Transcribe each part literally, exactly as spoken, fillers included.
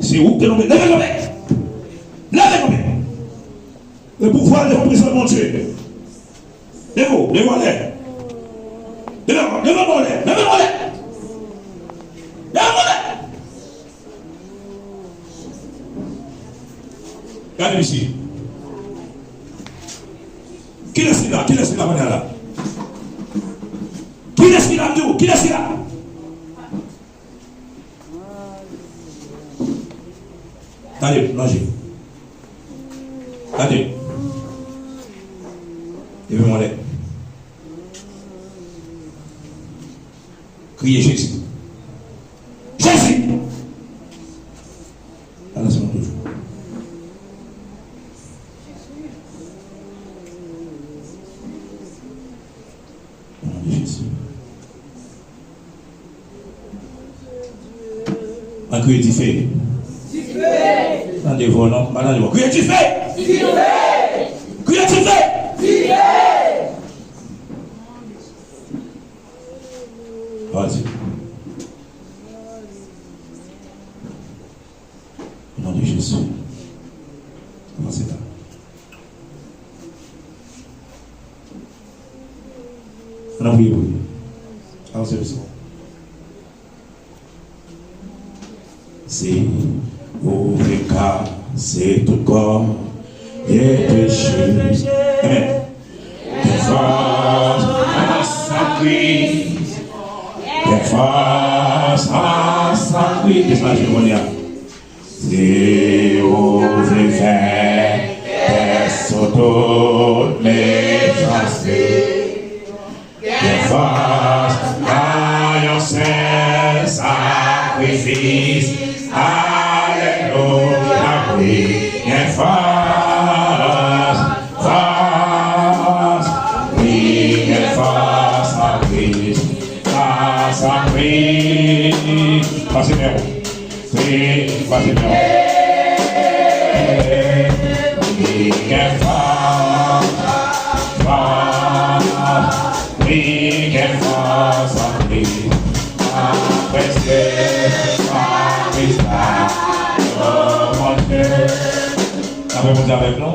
Se ou ki te nonmen. Leve kanpe! Leve kanpe! Le pouvwa devan prezans Bondye. Leve w, leve w anlè. Leve w, leve w anlè. Leve w anlè. Leve w anlè. Gade misye. Kilès ki la? Kilès ki la pandan la? Kilès ki la, m di w? Kilès ki la? Gade, lonje. Gade. Leve w anlè. Kriye Jezi. Jezi! Ala se mwen toujou. O non de Jezi. An kriye dife. Tande vò non, pa tande vò. Kriye dife! Kriye dife! Glwa a Dye. O non de Jezi. Avanse la. Ann ap priye pou li. Avanse dousman. Si ou vle kase tout kò m, ye peche. Amèn. Gen fòs a sa Kris. Gen fòs a sa Kris. Desann je nou kounye a. Si ou vle fè tè sou tout mechanste, gen fòs nan yon sèl sakrifis. Alelouya, wi, gen fòs, fòs, wi, gen fòs nan Kris, nan sakrifis. Pase men w. Wi, pase men w. Wi, gen fòs, fòs, wi, gen fòs an Kris. Apresye fòs Kris la, o Bondye. N ap Bondye avèk nou.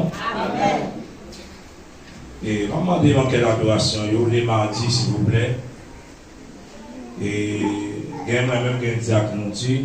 E, m ap mande nan kè adorasyon yo, le madi, silvouplè. E, gen mwen menm, gen dyak nou di.